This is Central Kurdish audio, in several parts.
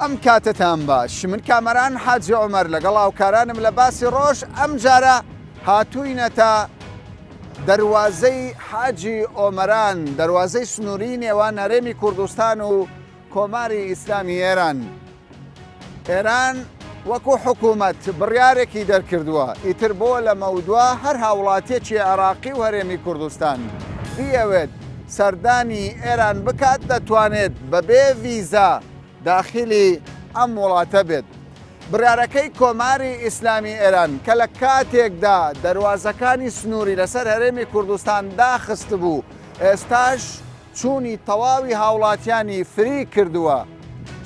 ئەم کاتەتان باش من کامەران حاجی عومەر لەگەڵ هاوکارانم لە باسی ڕۆژ ئەم جارە هاتووینەتە دەروازەی حاجی ئۆمەران دەروازەی سنووری نێوان هەرێمی کوردستان و کۆماری ئیسلامی ئێران. ئێران وەکو حکوومەت بڕیارێکی دەرکردووە، ئیتر بۆ لەمەودوا هەر هاوڵاتیەکی عێراقی و هەرێمی کوردستان بیەوێت سەردانی ئێران بکات دەتوانێت بەبێ ڤیزا داخیلی ئەم وڵاتە بێت. بڕیارەکەی کۆماری ئیسلامی ئێران کە لە کاتێکدا دەروازەکانی سنووری لەسەر هەرێمی کوردستان داخستبوو، ئێستاش چوونی تەواوی هاوڵاتیانی فری کردووە،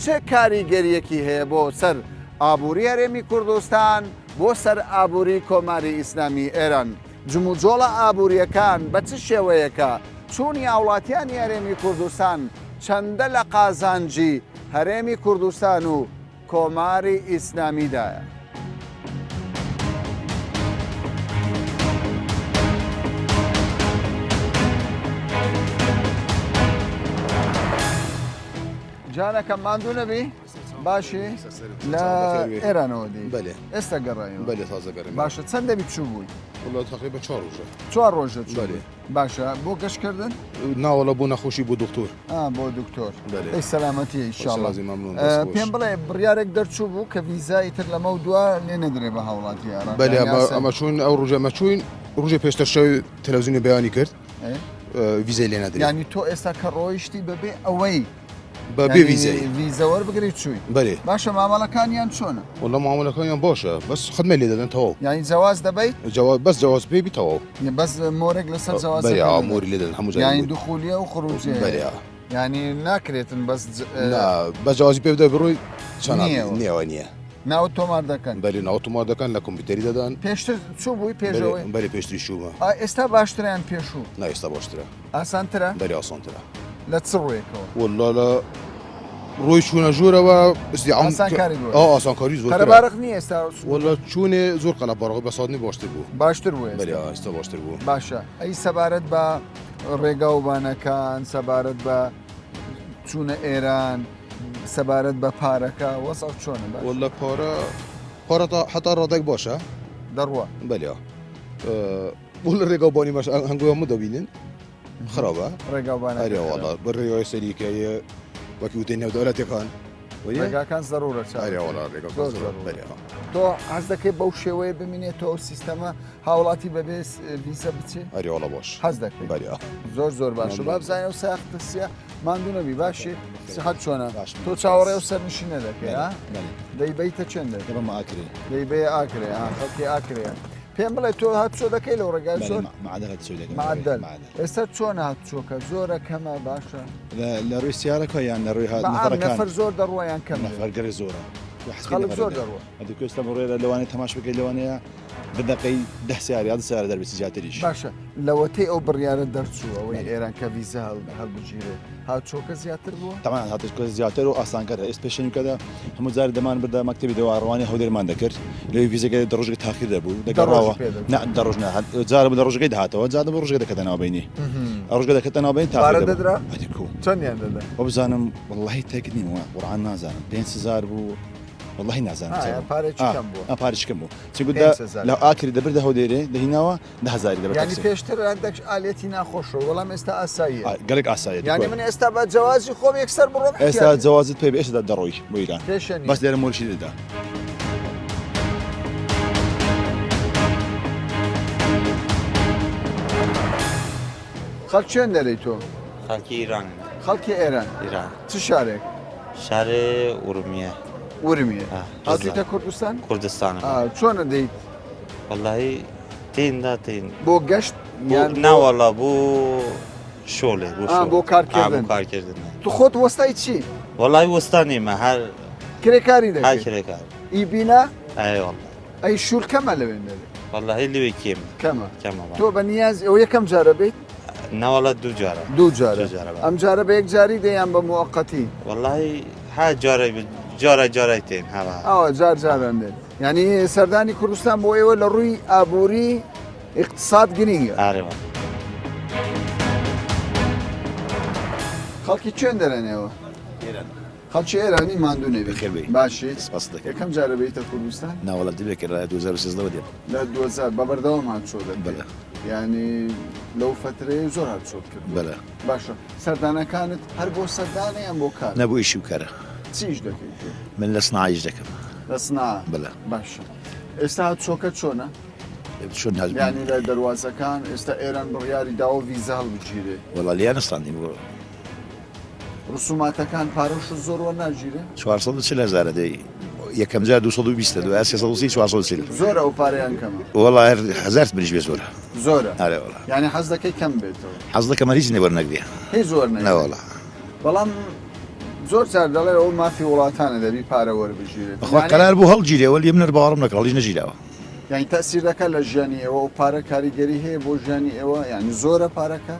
چ کاریگەرییەکی هەیە بۆ سەر ئابووری هەرێمی کوردستان، بۆ سەر ئابووری کۆماری ئیسلامی ئێران؟ جموجۆڵە ئابوورییەکان بە چ شێوەیەکە؟ چوونی هاوڵاتیانی هەرێمی کوردستان چەندە لە قازانجی هەرێمی کوردستان و کۆماری ئیسلامیدایە. جانەکەم ماندوو نەبی باشی لە ئێرانەوە دی بەێ ئێستا گەڕایەوە بەێ تازە گەڕێم باشە چەند دەبی چوو بووی وڵات تقریبا چوار ڕۆژە چوار ڕۆژە چوو بەێ باشە بۆ گەشتکردن؟ ناوەڵا بۆ نەخۆشی بۆ دکتۆر. ئا بۆ دکتۆر. بەلێ. ئەی سەلامەتی ئیشاڵڵا. سەلامەتی مەمنون دەست خۆش. پێم بڵێ بڕیارێک دەرچوو بوو کە ڤیزا ئیتر لەمەو دوا لێ نەدرێ بە هاوڵاتی عێراق. بەلێ یانی ئەمە ئاسایی. ئەمە چوون ئەو ڕۆژە ئەمە چووین ڕۆژێ پێشتر شەوی تەلەڤزیۆنی بەیانی کرد ئێ؟ ڤیزای لێ نەدرێ. یانی تۆ ئێستا کە ڕۆیشتی بەبێ ئەوەی بە بێ ڤیزای. ڤیزە وەربگری چووی. بەلێ. باشە مامەڵەکانیان چۆنە؟ وەڵا مامەڵەکانیان باشە بەس خدمەی لێ دەدەن تەواو. یانی جەواز دەبەیت؟ جەواز بەس جەواز پێ بی تەواو. بەس مۆرێک لەسەر جەوازەکە بەلێ ئا دەدەن. مۆری لێ دەدەن هەموو جارێ یانی مۆری. دخولیە و خروجیە بەلێ ئا. یانی ناکرێتن بەس نا بەس جەوازی پێ بدە بڕۆی چا نابی نییە. نییە نییە. ناوت تۆمار دەکەن. بەلێ ناوت تۆمار دەکەن لە کۆمپیوتەری دەدەن. پێشتر چوو بووی پێش بەلێ ئەوەی؟ بەلێ پێشتریش چوومە. ئا ئێستا باشترە یان پێشوو؟ نا ئێستا باشترە. ئاسانترە؟ بەلێ ئاسانترە. لە چ ڕوویەکەوە؟ وەڵا لە ڕووی چوونە ژوورەوە ئزدیعام ئاسانکاری بووە. ئا ئاسانکاری زۆرترە. قەرەباڵغ نییە ئێستا؟ وەڵا چوونێ زۆر قەرەباڵغ بە سادنی باشتر بوو. باشتر بوو بەلێ ئێستا؟ ئا ئێستا باشتر بوو. باشە ئەی سەبارەت بە ڕێگا و بانەکان، سەبارەت بە چوونە ئێران، سەبارەت بە پارەکە وەزع چۆنە؟ باشە؟ وەڵا پارە پارە تا حەتا ڕادەیەک باشە. دەڕوا. بەلێ ئا. بۆ لە ڕێگا و بانی مەش هەنگۆ هەموو دەبینن. خراپە ڕێگاوبانەکە ئەرێ وەڵا بە ڕێگای سەریکە وەکی وتەی نێودەولەتەکان ڕێگاکان زەرورە چاک ئەرێ وەڵا ڕێگاکان زۆر زەرورە زەرورە. بەرێ ها. تۆ حەز دەکەی بەو شێوەیە بمینێتەوە ئەو سیستەمە هاوڵاتی بەبێ ڤیزە بچێ ئەرێ وەڵا باش حەز دەکەی بەرێ ها. زۆر زۆر باشە مەمنون. با بزانین ئەو ساخ ترسیە ماندوو نەبی باشی سحەت چۆنە باش. تۆ چاوەڕێ ئەو سەرنشینە دەکەی ها بەلێ. دەیبەیتە چێندە دەبەمە ئاکرێ. دەیبەیە ئاکرێ ها خەڵکی ئاکرێ پێم بڵێ تۆ هاتوچۆ دەکەی لەو ڕێگای زۆر؟ معدل هاتوچۆ دەکەم. معدل ئێستا چۆنە هاتوچۆکە زۆرە کەمە باشە؟ لە ڕووی سیارەکە یان لە ڕووی نەفەرەکان؟ نەفەر زۆر دەڕوە یان کەم؟ نەفەر گەلێ زۆرە. خەڵک زۆر دەڕوە. ئەدی کو ئێستا بڕۆیە لەوانەیە تەماش بکەیت لەوانەیە بە دەقەی دە سیارە یا دو سیارە دەربچی زیاتریش. باشە لەوەتەی ئەو بڕیارە دەرچوو ئەوەی ئێران کە ڤیزا هەڵبگیرێت هاتوچۆکە زیاتر بووە؟ تەبعەن هاتوچۆکە زیاتر و ئاسانکەرە ئێستا پێشەنیکەدا هەموو جارێ دەمان بردە مەکتەبی دەوا ڕەوانەی هەولێرمان دەکرد لەوێ ڤیزەکە دە ڕۆژێک تاخیر دەبوو دەگەڕاوە نا دە ڕۆژ نا جارە بوو لە ڕۆژەکەی دەهاتەوە جارە بوو ڕۆژەکە دەکەتە ناوبەینی ڕۆژگە دەکەتە ناوبەین تاخیر پارە دەبوو دەدرا ئەدی کو چەندیان دەدا وەبزانم وەڵڵاهی تەک نیم وە قورئان نازانم 5000 بوو وەڵڵاهی نازانم چەند بوو پارێکی کەم بووە ئا پارێکی کەم بوو چونکە دە لە ئاکری دەبردە هەولێرێ دەهیناوە دە هەزاری دەبە یانی پێشتر هەندێک ئالێتی ناخۆشە بەڵام ئێستا ئاساییە گەلێک ئاساییە یانی من ئێستا بە جەوازی خۆم یەکسەر بڕۆم ئێستا جەوازت پێ بێ ئێستا دەڕۆی بۆ ئیران کێشە نییە بەس لێرە مۆرشی دەدا. خەڵک کوێن دەرێی تۆ؟ خەڵکی ئیران. خەڵکی ئێران. ئیران. چ شارێک؟ شارێ ئورمیە. ورمیە. هاتوویتە کوردستان؟ کوردستانم. چۆنە دێیت؟ وەڵاهی تێین دا تێین. بۆ گەشت یان نا وەڵا بۆ شۆڵێ بۆ شۆڵ. بۆ کارکردن. بۆ کارکردن. تو خۆت وەستای چی؟ وەڵاهی وەستا نیمە هەر کرێکاری دەکەی؟ هەر کرێکار. ئی بینا؟ ئەی وەڵا. ئەی شوول کەمە لەوێن دەرێ؟ وەڵاهی لەوێ کێمە. کەمە. کەمە. تۆ بە نیاز ئەوە یەکەم جارە بیت؟ ناوەڵا دوو جارە. دوو جارە. دوو جارە. ئەم جارە بە یەک جاری دێ یان بە موەقەتی؟ وەڵاهی ها جارێ جارە جارێک تێن هەوا. ئەوە جار جاران دێن. یعنی سەردانی کوردستان بۆ ئێوە لە ڕووی ئابووری ئیقتساد گرینگە. ئارێ وەڵا. خەڵکی کوێن دەرێن ئێوە؟ ئێران. خەڵکی ئێرانی ماندوو نەبی. بەخێر بێی. باشیت؟ سپاست دەکەم. یەکەم جارە بێیتە کوردستان؟ نا وەڵا دەمێکە لە 2013 وە دێم. لە 2000 بە بەردەوام هاتوچۆ دەکەی؟ بەلێ. یانی لەو فەترەیە زۆر هاتوچۆت کردووە؟ بەلێ. باشە سەردانەکانت هەر بۆ سەردانە یان بۆ کار؟ نا بۆ ئیشی و کارە. چی ئیش دەکەی تۆ؟ من لە سناعە ئیش دەکەم. لە سناعە؟ بەلێ. باشە ئێستا هاتوچۆکە چۆنە؟ چۆن هات؟ یانی لە دەروازەکان ئێستا ئێران بڕیاری داوە ڤیزا هەڵبگیرێ. وەڵا لێیان نەستاندین بۆ. ڕسوماتەکان پارەشت زۆر وەرناگیرێ؟ 440 هەزارە دەی یەکەم جار 220 دوای 330 440 زۆرە ئەو پارەیان کەمە؟ وەڵا هەر هەزار تمنیش بێ زۆرە. زۆرە؟ ئەرێ وەڵا. یانی حەز دەکەی کەم بێتەوە؟ حەز دەکەم هەر هیچ نێ وەرنەگرێ. هیچ وەرنەگرێ؟ نەوەڵا. بەڵام زۆر جار دەڵێ ئەوە مافی وڵاتانە دەبی پارە وەربگیرێت. بەخوا قەرار بوو هەڵگیرێ وەلی من هەر باوەڕم نەکرد هەڵیش نەگیراوە. یانی تەئسیر دەکات لە ژیانی ئێوە ئەو پارە کاریگەری هەیە بۆ ژیانی ئێوە یانی زۆرە پارەکە؟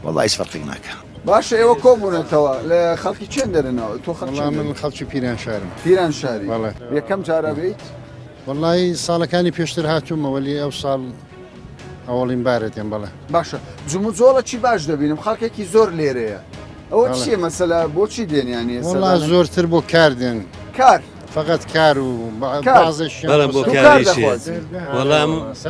وەڵا هیچ فەرقێک ناکا. باشە ئێوە کۆبوونەتەوە لە خەڵکی چێن دەرنەوە تۆ خەڵکی وەڵا من خەڵکی پیرانشارم. پیرانشاری بەڵێ. یەکەم جارە بێیت؟ وەڵی ساڵەکانی پێشتر هاتوومە وەلی ئەو ساڵ ئەوەڵین بارە دێم بەڵێ. باشە جموجۆڵەکی باش دەبینم خەڵکێکی زۆر لێرەیە ئەوە چییە مەسەلە بۆچی دێن یانی وەڵا زۆرتر بۆ کار دێن. کار فقط کار و بازێکیان بەڵێ بۆ تۆ کار کاریشی دەخوازی؟ وەڵا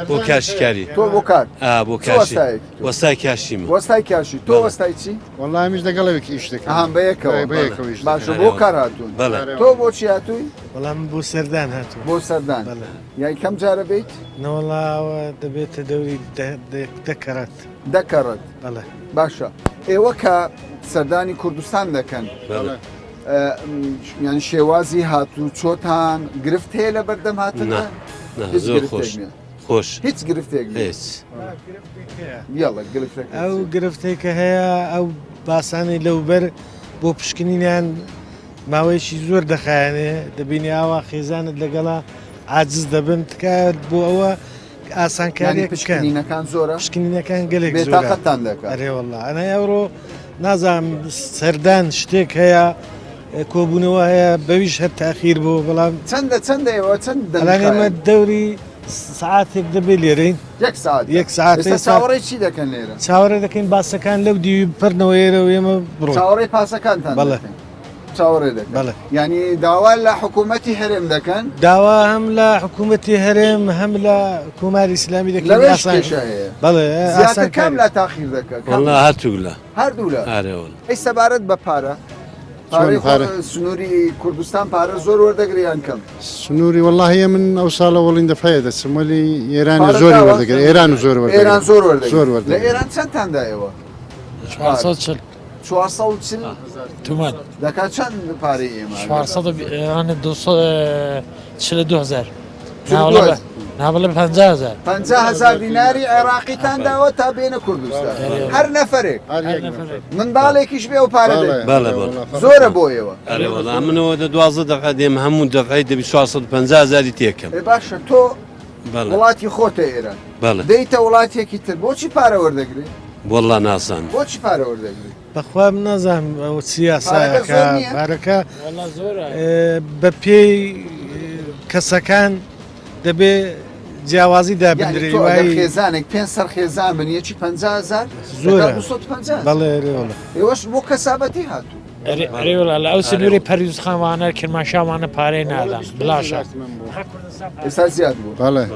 بۆ کاشیکاری تۆ بۆ کار ئا بۆ چ کاشی وەستایەکی تۆ؟ وەستای کاشیمە وەستای کاشی تۆ بەڵێ. وەستای چی؟ وەڵا ئەمیش لەگەڵ ئەوێک ئیش دەکەم ئەها بەیەکەوە بەیەکەوە ئیش باشە دەکەم بۆ کار هاتوون بەڵێ تۆ بۆچی هاتووی؟ وەڵا من بۆ سەردان هاتووم بۆ سەردان بەڵێ یای کەم جارە بێیت؟ نەوەڵا ئەوە دەبێتە دەوری دە کەڕەت دە کەڕەت بەڵێ باشە ئێوە کە سەردانی کوردستان دەکەن بەڵێ یان شێوازی هاتوچۆتان گرفت هەیە لە بەردەم هاتنتان؟ نا هیچ زۆر گرفتێک خۆش نییە. خۆش هیچ گرفتێک نییە. هیچ یاڵە گرفتەکە ئەو چییە؟ گرفتێک کە هەیە ئەو باسانەی لەوبەر بۆ پشکنینیان ماوەیەکی زۆر دەخایەنێ دەبینی ئاوا خێزانت لەگەڵا عاجز دەبن تکایە بۆ ئەوە یانی ئاسانکاریەک بکەن پشکنینەکان زۆرە؟ پشکنینەکان گەلێک زۆرە بێتاقەتتان دەکات. ئەرێ وەڵا ئەنای ئەوڕۆ نازانم سەردان شتێک هەیە کۆبوونەوە هەیە بەویش هەر تاخیر بوو بەڵام چەندە چەندە ئێوە چەند دەم ئەلان ئێمە خایەن؟ دەوری سعاتێک دەبێ لێرەین یەک سعات یەک سعات ئێستا چاوەڕێی چی دەکەن لێرە؟ چاوەڕێ دەکەین باسەکان لەو دیوی بپەرنەوە ئێرە و ئێمە بڕۆین چاوەڕێی پاسەکانتان بەڵێ. دەکەن چاوەڕێ دەکەن بەڵێ. یعنی داوا لە حکوومەتی هەرێم دەکەن داوا هەم لە حکوومەتی هەرێم هەم لە کۆماری ئیسلامی دەکەین لەوێش ئاسان کێشە هەیە بەڵێ زیاتر کام ئاسانکاری لا تاخیر دەکە کام وەڵا هەردوو لا هەردوو لا ئارێ وەڵا ئەی سەبارەت بە پارە پارەی خۆ پارە؟ سنووری کوردستان پارە زۆر وەردەگری یان کەم سنووری وەڵاهی من ئەو ساڵە وەڵین دەفعەیە دەچم وەلی ئێران پارە زۆری داوە؟ وەردەگرێ ئێران زۆر وەردەگرێ ئێران زۆر وەردەگرێ زۆر لە وەردەگرێ ئێران چەندتان دایەوە 440 440 تومەن دەکات چەند پارەی ئێمە 400 یانی 242 هەزار 42 ناوەڵە 50 هەزار 50 هەزار دیناری عێراقیتان داوە تا بێنە کوردستان هەر نەفرێک هەر هەر یەک نەفەرێک. نەفەر. منداڵێکیش بێ ئەو پارە بەڵێ، دەی بەڵێ، بەڵێ، بەڵێ. وەڵا زۆرە بۆ ئێوە ئەرێ وەڵا منەوە دە 12 دەفعە دێم هەموو دەفعەی دەبی 450 هەزاری تێکەم ئێ باشە تۆ بەڵێ وڵاتی خۆتە ئێران بەڵێ دێیتە وڵاتێکی تر بۆچی پارە وەردەگری وەڵا نازانم بۆچی پارە وەردەگری بەخوا من نازانم ئەوە چ پارەکە یاسایەکە زۆر نییە؟ پارەکە وەڵا زۆرە بە پێی کەسەکان دەبێ جیاوازی یعنی دابنرێ تۆ ئەگەر وای خێزانێک پێنج سەر خێزان بن یەکی 50 هەزار زۆرە. دەکات 250 بەڵێ ئەرێ وەڵا ئێوەش بۆ کەسابەتی هاتوو ئەرێ ئەرێ وەڵا لە ئەو سنووری پەرویزخان وانە کرمانشاه وانە پارەی نادان بلاشە ئێستا زیاد بوو بەڵێ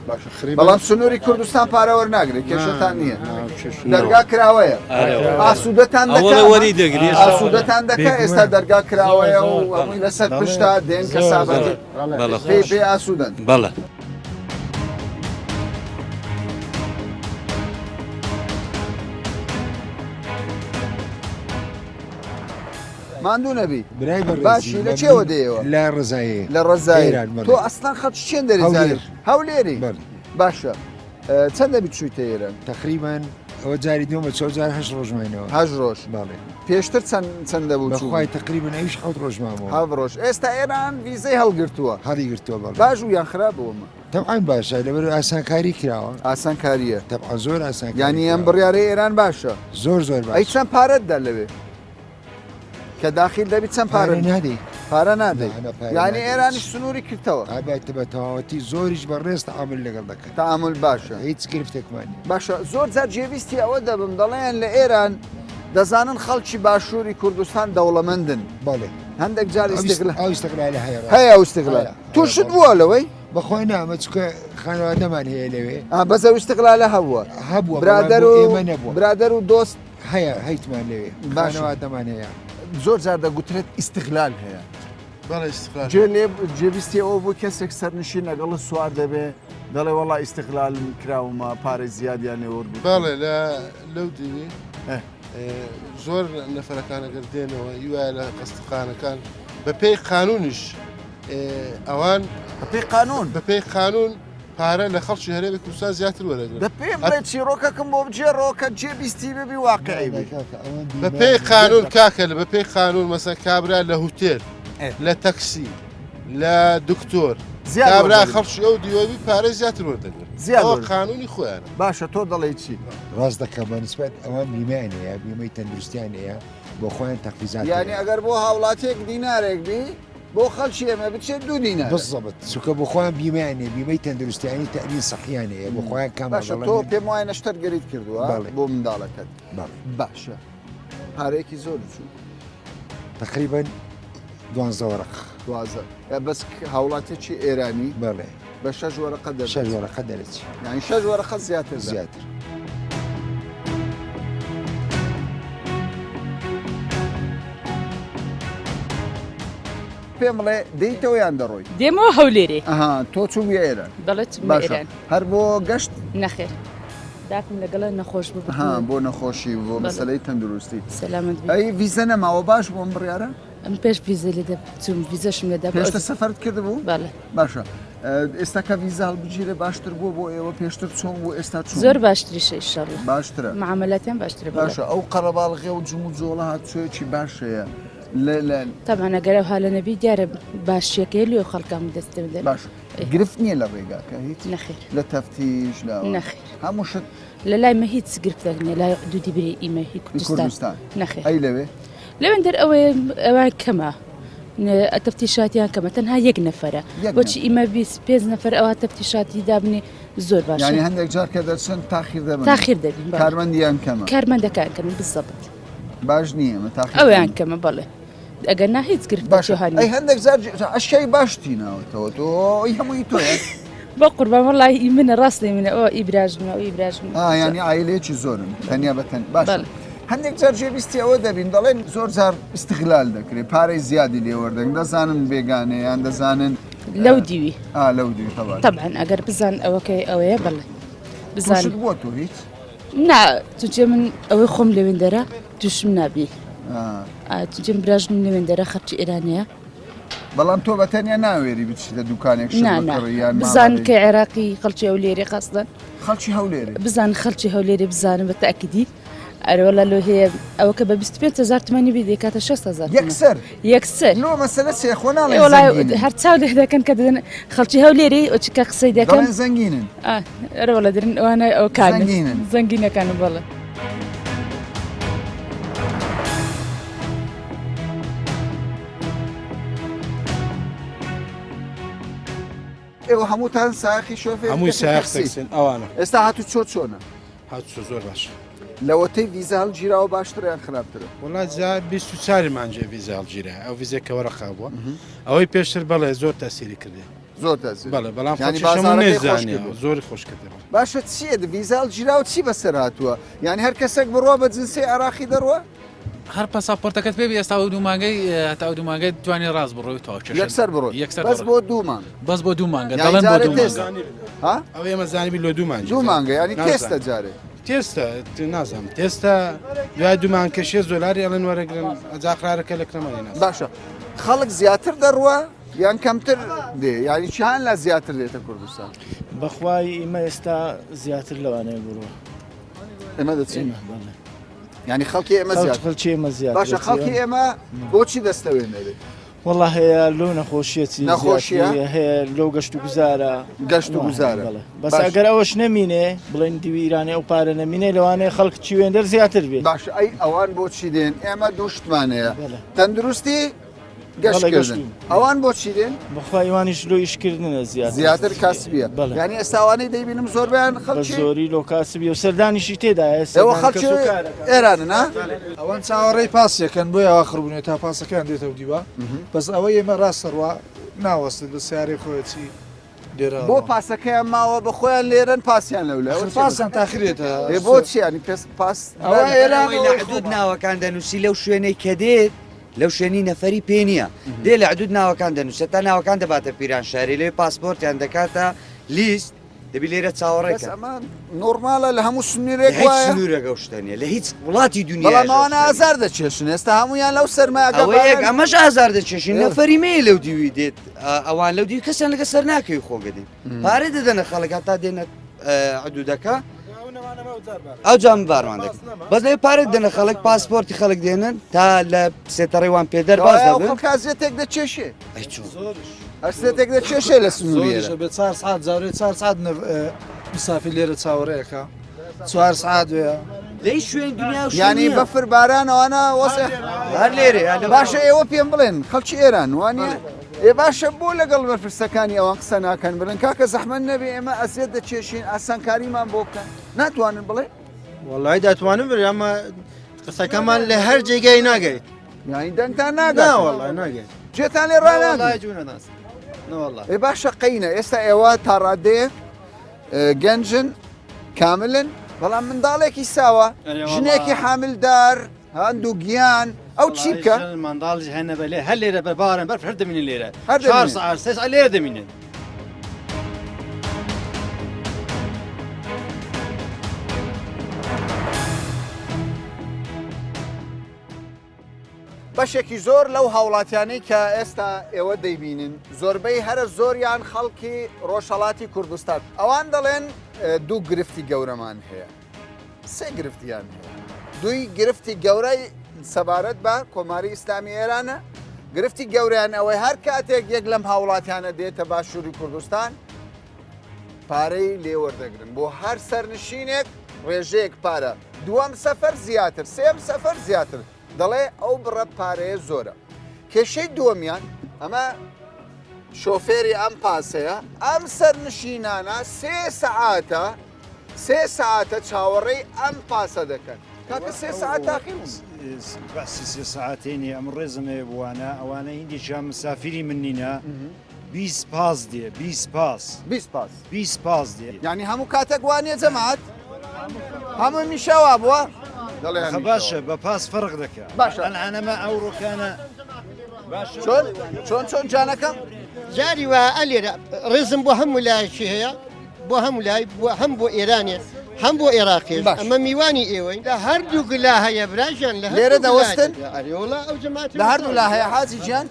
باشە تقریبا بەڵام سنووری کوردستان پارە وەرناگرێت کێشەتان نییە نا، کێشە نییە. دەرگا کراوەیە ئەرێ وەڵا. ئاسوودەتان ئەوەڵە دەکا وەری دەگری ئاسوودەتان دەکا بێگومان. ئێستا دەرگا کراوەیە و زۆر، زۆر. هەمووی لەسەر بەڵێ. پشتا دێن زۆر، کەسابەتی زۆر. بەڵێ پێ خۆش پێ ئاسوودەن بەڵێ ماندوو نەبی برای بەڕێزی باشی لە چێوە دێیەوە لە ڕزایی لە ڕەزایی ئێران، بەڵێ. تۆ ئەسڵەن خەڵکی چێن دەری هەولێر. هەولێری بەڵێ. باشە چەند دەبی چوویتە ئێران تقریبا ئەوە جاری دووەمە چۆ جار هەشت ڕۆژ ماینەوە هەشت ڕۆژ بەڵێ پێشتر چەند چەند دەبوو چوو بەخوای تقریبا ئەویش حەوت ڕۆژ مامەوە حەوت ڕۆژ ئێستا ئێران ڤیزەی هەڵگرتووە هەڵی گرتووە بەڵێ باش و یان خراپ بوومە تەبعەن باشە لەبەر ئاسانکاری کراوە ئاسانکارییە تەبعەن زۆر ئاسانکاری یعنی ئەم کراوە. بڕیارەی ئێران باشە زۆر زۆر ئەی باشە چەند پارەت دا لەوێ کە داخیل دەبی چەند پارە پارە نادەی پارە نادەی نا، نا، پارە یعنی نادەی. ئێرانیش سنووری کردەوە ئابێتە بە تەواوەتی زۆریش بە ڕێز تەعامل لەگەڵ دەکەن تەعامل باشە هیچ گرفتێکمان نییە باشە زۆر جار جێویستی ئەوە دەبم دەڵێن لە ئێران دەزانن خەڵکی باشووری کوردستان دەوڵەمەندن بەڵێ. هەندێک جار ئیستغلال ئەو ئیستغلالە هەیە ڕاست. هەیە ئەو ئیستغلال هەیە. تووشت بووە لەوەی بەخۆی نامە چکە خانەوادەمان هەیە لەوێ آ، بەس ئەو ئیستغلالە هەبووە هەبووە بەڵام برادەر بۆ و ئێمە نەبووە برادەر و دۆست هەیە هەیتمان لەوێ باشە. خانەوادەمان هەیە زۆر جار دەگوترێت ئیستغلال هەیە بەڵێ ئیستغلال جێ لێ جێویستی ئەوە بوو کەسێک سەرنشین لەگەڵ سوار دەبێ دەڵێ وەڵا ئیستغلالم کراومە پارەی زیادیان لێ وەرگرتووم. بەڵێ لە لەو دیوی زۆر نەفەرەکان ئەگەر دێنەوە هیوایە لە قەستخانەکان بە پێی قانونیش ئەوان بەپێی قانون بەپێی قانون پارە لە خەڵکی هەرێمی کوردستان زیاتر وەرەگرن دە پێم بڵێ چیرۆکەکەم بۆ بگێڕەوە کە جێ بیستی ببی واقعی بی. بەپێی قانون کاکە لە بەپێی قانون مەسە کابرا لە هوتێل لە تەکسی لە دکتۆر زیاد کابرا وەردەگرن. خەڵکی ئەو دیوەبی پارەی زیاتر وەردەگرن زیاد ئەوە وەردەگرن. قانونی خۆیانە باشە تۆ دەڵێی چی؟ ڕاست دەکەم بە نسبەت ئەوان بیمەیان هەیە بیمەی تەندروستیان هەیە بۆ خۆیان تەخفیزات یانی هەیە. ئەگەر بۆ هاوڵاتیەک دینارێک بی بۆ خەڵکی ئێمە بچێت دوو دینارە. بالضبط چونکە بۆ خۆیان بیمەیان هەیە بیمەی تەندروستیانی تەئمین سەحیان هەیە بۆ خۆیان کام باشە دەڵێن تۆ پێم وایە نەشتەرگەریت کردووە بەڵێ. بۆ منداڵەکەت بەڵێ. باشە پارەیەکی زۆر چوو تقریبا دوانزە وەرەق دوازە بەس هاوڵاتێکی ئێرانی بەڵێ بە شەش وەرەقە دەرچ شەش وەرەقە دەرچ یعنی شەش وەرەقە زیاتر زیاتر پێم بڵێ دێیتەوە یان دەڕۆی؟ دێمەوە هەولێرێ. ئەها تۆ چووبوویە ئێران؟ بەڵێ چوومە باشە ئێران. هەر بۆ گەشت؟ نەخێر داکم لەگەڵە نەخۆش بوو ها بردمەوە. بۆ نەخۆشی بۆ بەڵێ. مەسەلەی تەندروستی. سەلامەت بی. ئەی ڤیزە نەماوە باش بوو ئەم بڕیارە؟ ئەم پێش ڤیزە لێ دەچووم ڤیزەشم لێ دەبوو. پێشتر سەفەرت کردبوو؟ بەڵێ. باشە ئێستا کە ڤیزا هەڵبگیرێ باشتر بووە بۆ ئێوە پێشتر چۆن بوو ئێستا چۆن؟ زۆر باشتریشە ئیشەڵا. باشترە. معامەلاتیان باشترە بەڵێ. باشە ئەو قەرەباڵغی و جموجۆڵە هاتوچۆیەکی باش هەیە لە لە. تەبعەن ئەگەر ئەو هالە نەبی دیارە باشیەکەی لۆ خەڵکە هەموو دەست دەدەن. باش گرفت نییە لە ڕێگاکە هیچ؟ نەخێر. لە تەفتیش لە ئەوە؟ نەخێر. هەموو شت. لە لای مە هیچ گرفتێک نییە لای دوودی بری ئیمە هی کوردستان. کوردستان. نەخێر. ئەی لەوێ؟ لەوێندەر ئەوەیە ئەوان کەمە تەفتیشاتیان کەمە تەنها یەک نەفەرە بۆچی ئیمە 25 نەفەر ئەوە تەفتیشاتی دابنێ زۆر باش یعنی هەندێک جار کە دەچن تاخیر دەبن تاخیر دەبین کارمەندیان کەمە کارمەندەکان کەمە بالضبط باش نییە مە تاخیر ئەویان کەمە بەڵێ ئەگەر نا هیچ گرفت باشە ئەی هەندێک جار ئەشیای باشتی ناوەتەوە تۆ ئەی هەمووی تۆیە بە قوربان وەڵی ئی منە ڕاست لی منە ئەوە ئی براژمە ئەو ئی براژمە ئا یانی عایلەیەکی زۆرن تەنیا بە تەن باشە هەندێک جار جێبیستی ئەوە دەبین دەڵێن زۆر جار ئیستغلال دەکرێت پارەی زیادی لێ وەردەگرن دەزانن بێگانەیە یان دەزانن لەو دیوی ئا لەو دیوی تەبعەن تەبعەن ئەگەر بزان ئەوەکەی ئەوەیە بەڵێ بزان تووشت بووە تۆ هیچ نا چونکە من ئەوەی خۆم لەوێندەرە تووشم نابی چونکە من براژنم لەوێندەرە خەرکی ئێرانەیە بەڵام تۆ بە تەنیا ناوێری بچیتە دوکانێک شت نا نا بکڕی یان بزان مامەڵەی کە عێراقی خەڵکی هەولێری خاستن خەڵکی هەولێری بزان خەڵکی هەولێری بزانم بە تاکیدی ئەرەوەلا لۆ هەیە ئەوە کە بە 25 هزار تمەنی بی دەکاتە 6 هزار تمەن. یەکسەر یەکسەر لۆ مەسەلە چیە خۆ ناڵێن وەڵا زەنگینن هەر چاو لێ دەکەن کە دەدەن خەڵکی هەولێری ئەوچ کە قسەی دەکەن دەڵێن زەنگینن ئا، ئەرەوەلا درن ئەوانە ئەو کانن زەنگینن. زەنگینەکانن بەڵێ ئێوە هەمووتان ساخی شۆفێری هەمووی تەکسی سایەق تەکسی. تەکسین ئەوانە ئێستا هاتوو چۆ چۆنە هاتوچۆ زۆر باش لەوەتەی ڤیزا هەڵگیراوە باشترە یان خراپترە وەڵا جا 24 مانجێ ڤیزا هەڵگیرا ئەو ڤیزە کە وەرەقا بووە ئەوەی پێشتر بەڵێ زۆر تەسیری کردێ زۆر تەسیر بەڵێ بەڵام یانی خەڵکیش هەموو بازاڕەکەی خۆش نەیزانیە کردووە. زۆری خۆش کردێ باشە چییە ڤیزا هەڵگیراوە چی بەسەر هاتووە یانی هەر کەسێک بڕوا بە جنسی عێراقی دەڕوا هەر پەساپۆرتەکەت پێ بی ئێستا ئەو دوو مانگەی هەتا ئەو دوو مانگەی توانی ڕاست بڕۆی تەواو کێشە یەکسەر بڕۆی یەکسەر بەس دەڕۆی. بۆ دوو مانگ بەس بۆ دوو مانگە یانی دەڵێن بۆ جارێ دوو تێستە مانگە ها ئەو ئێمە زانیبی لۆ دوو مانگ دوو مانگە یانی نازانم. تێستە جارێ تێستە نازانم تێستە دوای دوو مانگ کە شێست دۆلاری ئەڵێن وەرەگرن ئەجا قرارەکە لە کرەمانی نازانم. باشە خەڵک زیاتر دەڕوا یان کەمتر دێ یانی چیان لا زیاتر دێتە کوردستان بەخوای ئیمە ئێستا زیاتر لەوانەیە بڕوا ئێمە دەچین ئێمە بەڵێ یعنی خەڵکی ئێمە زیاتر خەڵکی ئێمە زیاتر باشە خەڵکی ئێمە بۆچی دەستەوێنێ وەڵا هەیە لۆ نەخۆشیەتی نەخۆشیە؟ هەیە لۆ گەشت و گوزارە گەشت و گوزارە. بەڵێ. بەس باش. ئەگەر ئەوەش نەمینێ بڵێن دیوی ئیرانی ئەو پارە نەمینێ لەوانەیە خەڵک چیوێندەر زیاتر بێت باش ئەی ئەوان بۆچی دێن ئێمە دوو شتمان هەیە تەندروستی گەشتکردن ئەوان بۆچی دێن؟ بەخوا ئیوانیش لۆ ئیشکردنە زیاتر زیاتر کاسبیە یعنی ئێستا ئەوانەی دەیبینم زۆربیان خەڵکی زۆری لۆ کاسبیە و سەردانیشی تێدایە ئێوە خەڵکی ئێرانن ها؟ ئەوان چاوەڕێی پاسێکن بۆیە وا خڕبوونەوە تا پاسەکەیان دێتەوە دیوە بەس ئەوەی ئێمە ڕاستە ڕوا ناوەستێت بە سیارەی خۆیەتی بۆ پاسەکەیان ماوە بە خۆیان لێرەن پاسیان لەولا پاسیان تاخیرێتە ئێ بۆ چی ینی پێس پاس ئەوە ئێران لە حدود ناوەکان دەنووسی لەو شوێنەی کە دێت لەو شوێنی نەفەری پێ نییە دێ لە حدود ناوەکان دەنووسێت تا ناوەکان دەباتە پیران شاری لێ پاسپۆرتیان دەکاتە لیست دەبی لێرە چاوەڕێ بەس ئەمە نۆرمالە لە هەموو سنوورێک هیچ وایە سنوورێک ئەو شتە نییە لە هیچ وڵاتی دنیا بەڵام ئەوانە ئازار دەچێشن ئێستا هەمویان لەو سەرمایە ئەوە یەک ئەمەش ئازار دەچێشین نەفەری مەیە لەو دیوی دێت ئەوان لەو دیوی کەسیان لەگە سەر ناکەوی خۆگەدێن پارە دەدەنە خەڵک هەتا دێنە عدودەکە ئەو جام بارمان دەکەن بەس لەوێ پارە دەنە خەڵک پاسپۆرتی خەڵک دێنن تا لە سێتەڕی وان پێ دەرباز دەبن خەڵک ئازیەتێک دەچێشێ هەر سێتێک دەچێشێ لە سنووری زۆریشە بێ چار سعات جارێ چار سعات مسافر لێرە چاوەڕێکە چوار سعات وێ لەی شوێن دنیا و یانی بەفر باران ئەوانە وەسێ هەر لێرێ باشە ئێوە پێم بڵێن خەڵکی ئێران وانە ئێ باشە بۆ لەگەڵ بەرپرسەکانی ئەوان قسە ناکەن بڵێن کاکە زەحمەت نەبێ ئێمە ئەزیەت دەچێشین ئاسانکاریمان بۆ بکەن ناتوانن بڵێ وەڵی دەتوانم برێ ئەمە قسەکەمان لە هەر جێگای ناگەیت یانی دەنگتان ناگات وەڵا ناگەیت جێتان لێ ڕاناگرن جوونە ناس نەوەڵا ئێ باشە قەینە ئێستا ئێوە تا ڕادەیەک گەنجن کاملن بەڵام منداڵێکی ساوە ژنێکی حاملدار هەندوو گیان ئەو چی بکە منداڵ هەنە بەلێ هەر لێرە بەبارن بەر هەر دەمینن لێرە هەر چوار ساعت سێ ساعت لێرە دەمینن. بەشێکی زۆر لەو هاوڵاتیانەی کە ئێستا ئێوە دەیبینن زۆربەی هەرە زۆریان خەڵکی ڕۆژهەڵاتی کوردستان ئەوان دەڵێن دوو گرفتی گەورەمان هەیە سێ گرفتیان هەیە دووی گرفتی گەورەی سەبارەت بە کۆماری ئیسلامی ئێرانە گرفتی گەوریان ئەوەی هەر کاتێک یەک لەم هاوڵاتیانە دێتە باشووری کوردستان پارەی لێوەردەگرن بۆ هەر سەرنشینێک ڕێژەیەک پارە دووەم سەفەر زیاتر سێم سەفەر زیاتر دەڵێ ئەو بڕە پارەیە زۆرە. کێشەی دووەمیان ئەمە شۆفێری ئەم پاسەیە ئەم سەرنشینانە سێ سەعاتە سێ سەعاتە چاوەڕێی ئەم پاسە دەکەن کاکە سێ سەعات تاخیر بوون. بەحسی سێ سەعاتەی نیە ئەم ڕێزم هەیە بۆ وانە ئەوانە هیندێکیان مسافری من نینە 20 پاس دێ 20 پاس 20 پاس 20 پاس دێ یعنی هەموو کاتێک وانە جەماعەت هەموو میشە وا بووە دەڵێ خە باشە بە پاس فەرق دەکا باشە ئەلعانەمە ئەوڕۆکانە چۆن چۆن چۆن جانەکەم جاری وا ئەلێرە ڕێزم بۆ هەموو لایەکی هەیە بۆ هەموو لای بۆ هەم بۆ ئێرانێ هەم بۆ عێراقیش ئەمە میوانی ئێوەین لە هەردوو گلا هەیە براژان لە لێرە دەوەستن ئەرێوەڵا ئەو جەماعەت لە هەردوو لا هەیە حاجی گیان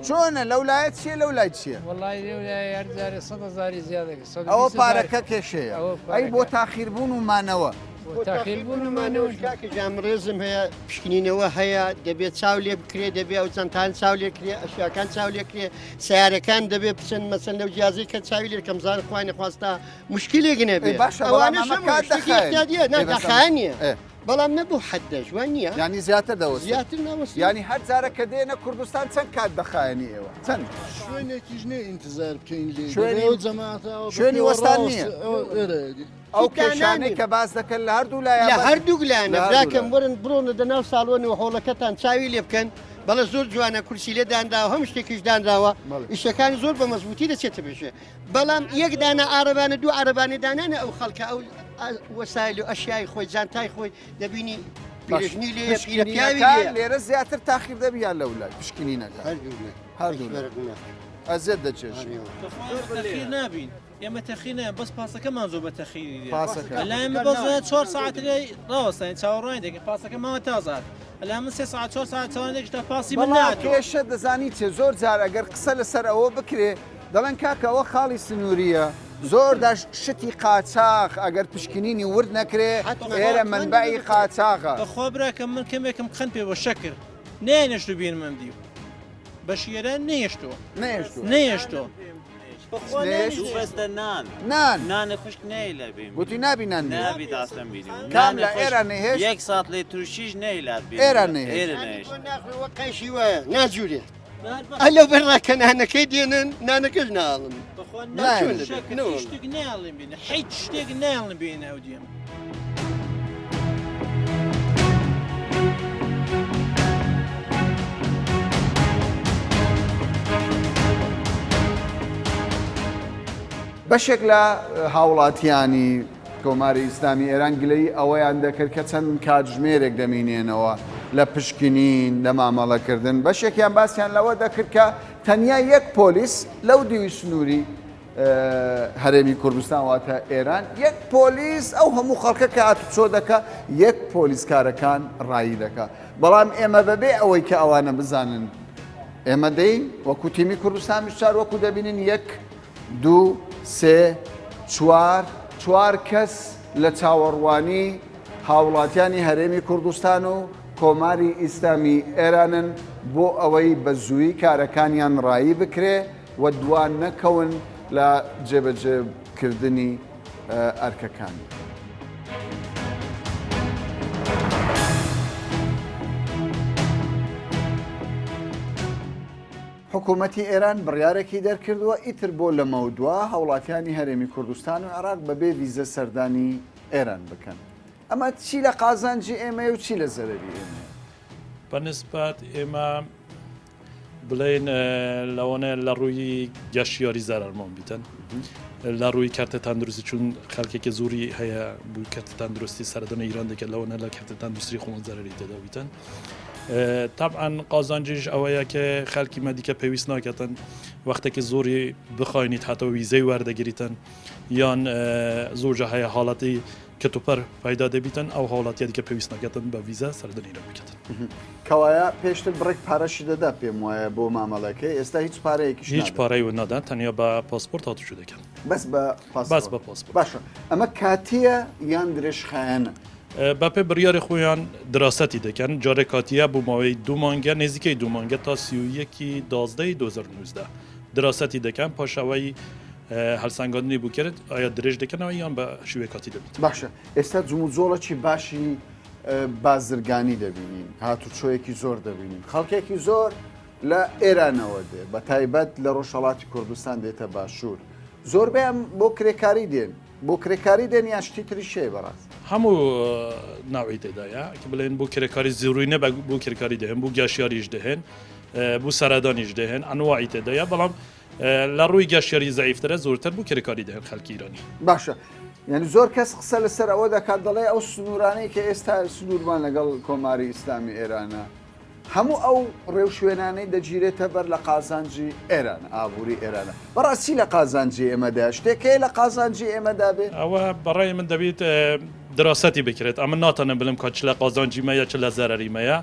چۆنە لەو لایە چییە لەو لای چییە؟ وەڵی لەو لای هەر جارێ سەد هەزاری زیادەکە ئەوە پارەکە کێشەیە ئەی بۆ تاخیربوون و مانەوە تاخیربوون و مانەوە کاکە گیان ڕێزم هەیە پشکنینەوە هەیە دەبێت چاو لێ بکرێ دەبێ ئەو چەندان چاو لێ کرێ ئەشیاکان چاو لێ کرێ سیارەکان دەبێ بچن مەسەن لەو جیازی کە چاوی لێ کەمزان خوای نەخواستە مشکلێک نەبێ باشە بەڵام ئەمە کات دەخایەنێ نا دەخایەنێ بەڵام نەبوو حەدەش وا نییە یانی زیاتر دەوەستن زیاتر ناوەستن یانی هەر جارە کە دێنە کوردستان چەند کات دەخایەنی ئێوە چەند شوێنێکیش نییە ئینتزار بکەین لێ شوێنی ئەو جەماعەتە ئەوە شوێنی بەپێوە وەستان ڕاوەست- نییە. ئەوە ئێرە یەدی. ئەو کێشانەی کە باس دەکەن لە هەردوو لایە لە بەس- هەردووک لایەنە لە هەردوو براکەم لایە. وەرن بڕۆنە دەناو ساڵۆن و هۆڵەکەتان چاوی لێ بکەن بەڵێ زۆر جوانە کورسی لێ دانراوە هەموو شتێکیش دانراوە ئیشەکان زۆر بە مەزبوتی دەچێتە پێشێ بەڵام یەک دانە عارەبانە دوو عارەبانە دانانە ئەو خەڵکە ئەو وەسایل و ئەشیای خۆی جانتای خۆی دەبینی پیرژنی لێیە پیرە پیاوی پشکنینەکان لێیە. لێرە زیاتر تاخیر دەبی یان لەو لای پشکنینەکان هەردوو هەردوو ئەزیەت دەچێژی تەخیر نابین ئێمە تەخیر نابین بەس پاسەکەمان زۆر بە تەخیری دێ پاسەکە. لای من بەس چوار ساعت لێ ڕاوەستاین چاوەڕوانی دەکەین پاسەکە ماوە تازە هات لای من سێ ساعت چوار ساعت چاوەڕوانی دەکەین تا پاسی من بەڵام نەهاتووە کێشە دەزانی چیە زۆر جار ئەگەر قسە لەسەر ئەوە بکرێ دەڵێن کاکە ئەوە خاڵی سنووریە زۆر داش شتی قاچاخ ئەگەر پشکنینی ورد نەکرێ ئێرە مەنبەعی قاچاغە. بەخوا براکەم من کەمێکم قەند پێ بۆ شەکر نەیانێشت و بینم ئەم دیو بەشی ئێران نەیەشتووە نەیەشتووە نەیەشتووە دوو بەستە نان نان نانە خوشک نەیلە بیم گوتی نابی نان بینی. نابی داستم بینی کام لە ئێران نەیهێشت یەک سات لێ تورشیش نەیلات بینی ئێران نەیهێشت. ئێرە نەیهێشت قەیشی وایە ناجوورێ. ئەلە بەر ڕاکە نانەکەی دێنن نانەکەش ناڵن شتێک ناڵێن بینە هیچ شتێک ناڵن بینە ئەو دێم. بەشێک لە هاوڵاتیانی کۆماری ئیسلامی ئێران گلەیی ئەوەیان دەکرد کە چەند کاتژمێرێک دەمینێنەوە لە پشکنین، لە مامەڵەکردن، بەشێکیان باسیان لەوە دەکرد کە تەنیا یەک پۆلیس لەو دیوی سنووری هەرێمی کوردستان واتە ئێران یەک پۆلیس ئەو هەموو خەڵکە کە هاتوچۆ دەکا یەک پۆلیس کارەکان ڕایی دەکا بەڵام ئێمە بەبێ ئەوەی کە ئەوانە بزانن ئێمە دەین وەکو تیمی کوردستان 24 وەکو دەبینین یەک دوو، سێ، چوار، چوار کەس لە چاوەڕوانی هاوڵاتیانی هەرێمی کوردستان و کۆماری ئیسلامی ئێرانن بۆ ئەوەی بە زوویی کارەکانیان ڕایی بکرێ و دوا نەکەون لە جێبەجێکردنی ئەرکەکانیان. حکوومەتی ئێران بڕیارێکی دەرکردووە، ئیتر بۆ لەمەودوا هاوڵاتیانی هەرێمی کوردستان و عێراق بەبێ ڤیزە سەردانی ئێران بکەن. ئەمە چی لە قازانجی ئێمەیە و چی لە زەرەری ئێمەیە؟ بە نسبەت ئێمە بڵێن لەوانەیە لە ڕووی گەشتیاری زەرەرمان بیتن لە ڕووی کەرتە تەندروستی چون خەڵکێکی زۆری هەیە بوو کەرتە تەندروستی سەردانی ئیران دەکرد لەوانە لە کەرتە تەندروستی خۆمان زەرەری تێدا بیتن تەبعەن قازانجیش ئەوەیە کە خەلکی مە دیکە پێویست ناکەتن وەختێکی زۆری بخاینیت هەتا ویزەی وەردەگریتن یان زۆرجە هەیە حاڵەتی کەتوپەر پەیدا دەبیتن ئەو هاوڵاتیە دیکە پێویست ناکەتن بە ویزە سەردانی ئیران بکەتن. کەوایە پێشتر بڕێک پارەشی دەدا پێم وایە بۆ مامەڵەکەی ئێستا هیچ پارەیەکیش هیچ پارەی و نادەن تەنیا بە پاسپۆرت هاتوچۆ دەکەن. بەس بە پاسپۆرت. بەس بە پاسپۆرت. باشە ئەمە کاتییە یان درێژخایەنە؟ بەپێ بڕیاری خۆیان دراسەتی دەکەن، جارێ کاتییە بۆ ماوەی دوو مانگە، نێزیکەی دوو مانگە تا 31 ی 12 ی 2019 دراسەتی دەکەن، پاش ئەوەی هەلسەنگاندنی بۆ کرد ئایا درێژ دەکەنەوە یان بە شیوەی کاتی دەبێت. باشە ئێستا جموجۆڵێکی باشی بازرگانی دەبینین، هاتوچۆیەکی زۆر دەبینین، خەڵکێکی زۆر لە ئێرانەوە دێ بە تایبەت لە ڕۆژهەڵاتی کوردستان دێتە باشوور، زۆربەیان بۆ کرێکاری دێن، بۆ کرێکاری دێن یان شتی تریش هەیە بەڕاست؟ هەموو ناوی تێدایە کە بڵێن بۆ کرێکاری زیڕوی نە بۆ کرێکاری دەهێن بۆ گەشتیاریش دەهێن بۆ سەردانیش دەهێن ئەنواعی تێدایە بەڵام لە ڕووی گەشتیاری زەعیفترە زۆرتر بۆ کرێکاری دەهێن خەلکی ئیرانی. باشە یعنی زۆر کەس قسە لەسەر ئەوە دەکات دەڵێ ئەو سنوورانەی کە ئێستا سنوورمان لەگەڵ کۆماری ئیسلامی ئێرانە هەموو ئەو ڕێوشوێنانەی دەگیرێتە بەر لە قازانجی ئێرانە، ئابووری ئێرانە. بەڕاست چی لە قازانجی ئێمەدایە؟ شتێک هەیە لە قازانجی ئێمەدا بێ؟ ئەوە بەڕای من دەبیت دراسەتی بکرێت. ئەمن ناتانم بلم کا چ لە قازانجی مەیە چ لە زەرەری مەیە.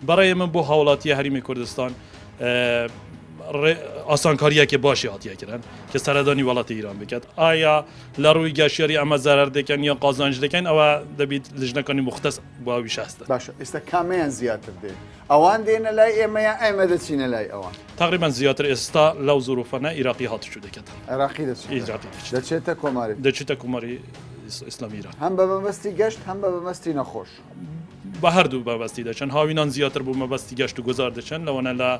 بەڕای من بۆ هاوڵاتیە هەریمی کوردستان ئاسانکاریەکی باشی هاتیە کرن کە سەردانی وڵاتی ئیران بکات. ئایا لە ڕووی گەشتیاری ئەمە زەرەر دەکەن یان قازانج دەکەن ئەوە دەبیت لجنەکانی موختەس بۆ ئەویش هەستن. باشە ئێستا کامەیان زیاتر دێن؟ ئەوان دێنە لای ئێمە یان ئێمە دەچینە لای ئەوان؟ تەقریبەن زیاتر ئێستا لەو زروفانە ئیراقی هاتوچو دەکەتن. عێراقی دەچێتە؟ ئیراقی دەچێت. دەچێتە کۆماری؟ دەچێتە کۆماری ئیسلامی ئیران. هەم بە مەبەستی گەشت هەم بە مەبەستی نەخۆش؟ بە هەردوو مەبەستی دەچن. هاوینان زیاتر بۆ مەبەستی گەشت و گوزار دەچن، لەوانە لە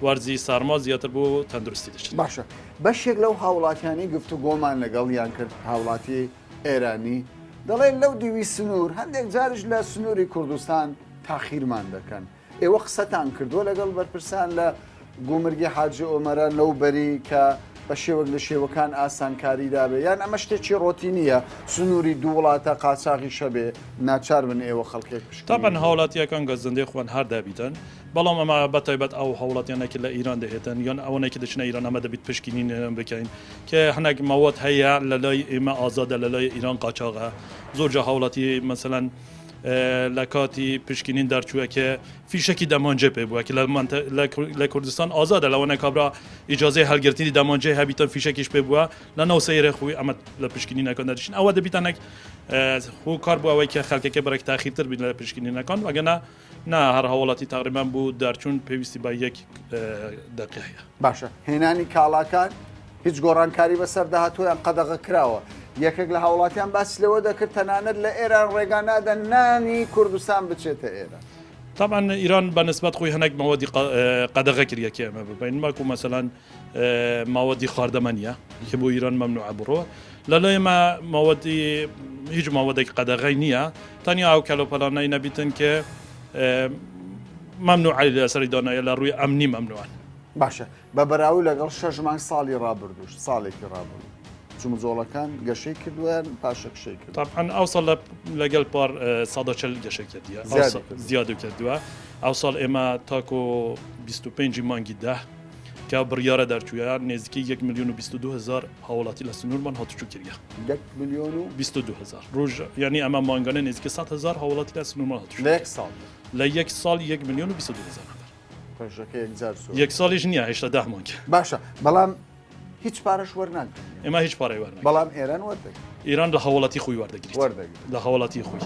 وەرزی سەرما زیاتر بۆ تەندروستی دەچن. باشە بەشێک لەو هاوڵاتیانەی گفتوگۆمان لەگەڵیان کرد هاوڵاتی ئێرانی دەڵێن لەو دیوی سنوور هەندێک جاریش لە سنووری کوردستان تاخیرمان دەکەن ئێوە قسەتان کردووە لەگەڵ بەرپرسان لە گومرگی حاجی ئۆمەران لەو بەری کە بە شێوەک لە شێوەکان ئاسانکاری دابێ یان ئەمە شتێکی ڕۆتینیە سنووری دوو وڵاتە قاچاغیش هەبێ ناچار بن ئێوە خەڵکێک پشکنین تابەن هاوڵاتیەکان گازندەی خۆیان هەر دەبیتن بەڵام ئەمە بە تایبەت ئەو هاوڵاتیانە کە لە ئیران دەهێتن یان ئەوانەی کە دەچنە ئیران ئەمە دەبیت پشکنینیان بکەین کە هەنێک مەواد هەیە لە لای ئێمە ئازادە لە لای ئیران قاچاغە زۆر جا هاوڵاتی مەسەلەن لە کاتی پشکنین دەرچووە کە فیشەکی دەمانجە پێ بووە کە لە کوردستان ئازادە لەوانە کابرا ئیجازەی هەڵگرتنی دەمانجەی هەبیتن فیشەکیش پێ بووە لە ناو سەیرە خۆی ئەمە لە پشکنینەکان دەرچین ئەوە دەبیتانێک هۆکار بوو ئەوەی کە خەڵکەکە بڕێک تاخیرتر بین لە پشکنینەکان وەگەنە نا هەر هاوڵاتی تەقریبەن بۆ دەرچوون پێویستی بە یەک دەقیقە هەیە. باشە هێنانی کاڵاکان هیچ گۆڕانکاری بەسەردا هاتووە یان قەدەغە کراوە؟ یەکێک لە هاوڵاتیان باسی لەوە دەکرد تەنانەت لە ئێران ڕێگا نادەن نانی کوردستان بچێتە ئێران. تەبعەن ئیران بە نسبەت خۆی هەنێک مەوادی قەدەغە کردیە کە ئێمە ببین وەکو مەسەلەن ماوەدی خواردەمەنیە کە بۆ ئیران مەمنوعە بڕۆ لە لای ئێمە ماوەدی هیچ ماوەدێک قەدەغەی نییە تەنیا ئەو کەلوپەلانەی نەبیتن کە مەمنوعە لەسەری دانایە لە ڕووی ئەمنی مەمنوعن. باشە بە بەراورد لەگەڵ شەش مانگ ساڵی ڕابردووش ساڵێکی ڕابردوو جموجۆڵەکان گەشەی کردووە یان پاشەکشەی کردووە؟ تەبعەن ئەوساڵ لەگەڵ پار سەدا چل گەشەی کردیە زیادی کردووە ئەوساڵ ئێمە تاکۆ 25 مانگی ده کە بڕیارە دەرچووە نێزیکەی 1 میلیۆن و 22 هزار هاوڵاتی لە سنوورمان هاتوچوو کردیە 1 میلیۆن و 22 هزار ڕۆژ یعنی ئەمە مانگانە نێزیکە 100 هزار هاوڵاتی لە سنوورمان هاتوچوو لە یەک ساڵ لە یەک ساڵ 1 میلیۆن و 22 هزار نەفەر ڕێژەکە یەکجار زۆر یەک ساڵیش نییە هێشتا ده مانگ باشە بەڵام هیچ پارەش وەرناگرن ئێمە هیچ پارەی وەرناگرین بەڵام ئێران وەردەگرێت ئێران لە هاوڵاتی خۆی وەردەگریت وەردەگرێت لە هاوڵاتی خۆی.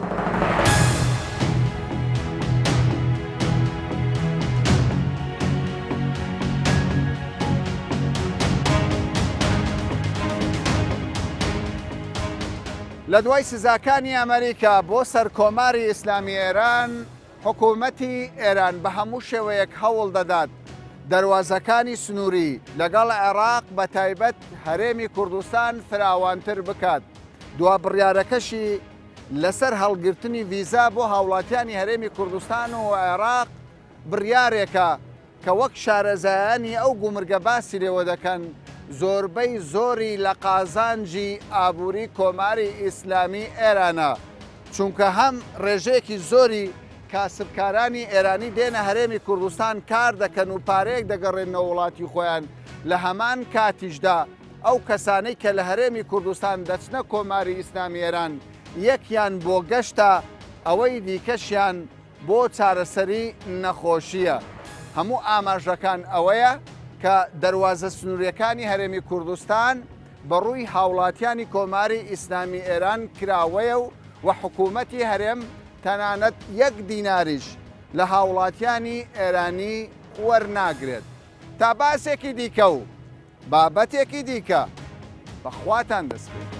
لە دوای سزاکانی ئەمریکا بۆ سەر کۆماری ئیسلامی ئێران، حکوومەتی ئێران بە هەموو شێوەیەک هەوڵ دەدات دەروازەکانی سنووری لەگەڵ عێراق بە تایبەت هەرێمی کوردستان فراوانتر بکات، دوا بڕیارەکەشی لەسەر هەڵگرتنی ڤیزا بۆ هاوڵاتیانی هەرێمی کوردستان و عێراق بڕیارێکە کە وەک شارەزایانی ئەو گومرگە باسی لێوە دەکەن، زۆربەی زۆری لە قازانجی ئابووری کۆماری ئیسلامی ئێرانە، چونکە هەم ڕێژەیەکی زۆری کاسبکارانی ئێرانی دێنە هەرێمی کوردستان کار دەکەن و پارەیەک دەگەڕێننەوە وڵاتی خۆیان، لە هەمان کاتیشدا ئەو کەسانەی کە لە هەرێمی کوردستان دەچنە کۆماری ئیسلامی ئێران یەکیان بۆ گەشتە ئەوەی دیکەشیان بۆ چارەسەری نەخۆشییە. هەموو ئاماژەکان ئەوەیە کە دەروازە سنوورییەکانی هەرێمی کوردستان بە ڕووی هاوڵاتیانی کۆماری ئیسلامی ئێران کراوەیە و و حکوومەتی هەرێم تەنانەت یەک دیناریش لە هاوڵاتیانی ئێرانی وەرناگرێت. تا باسێکی دیکە و بابەتێکی دیکە بە خواتان دەسپێرم.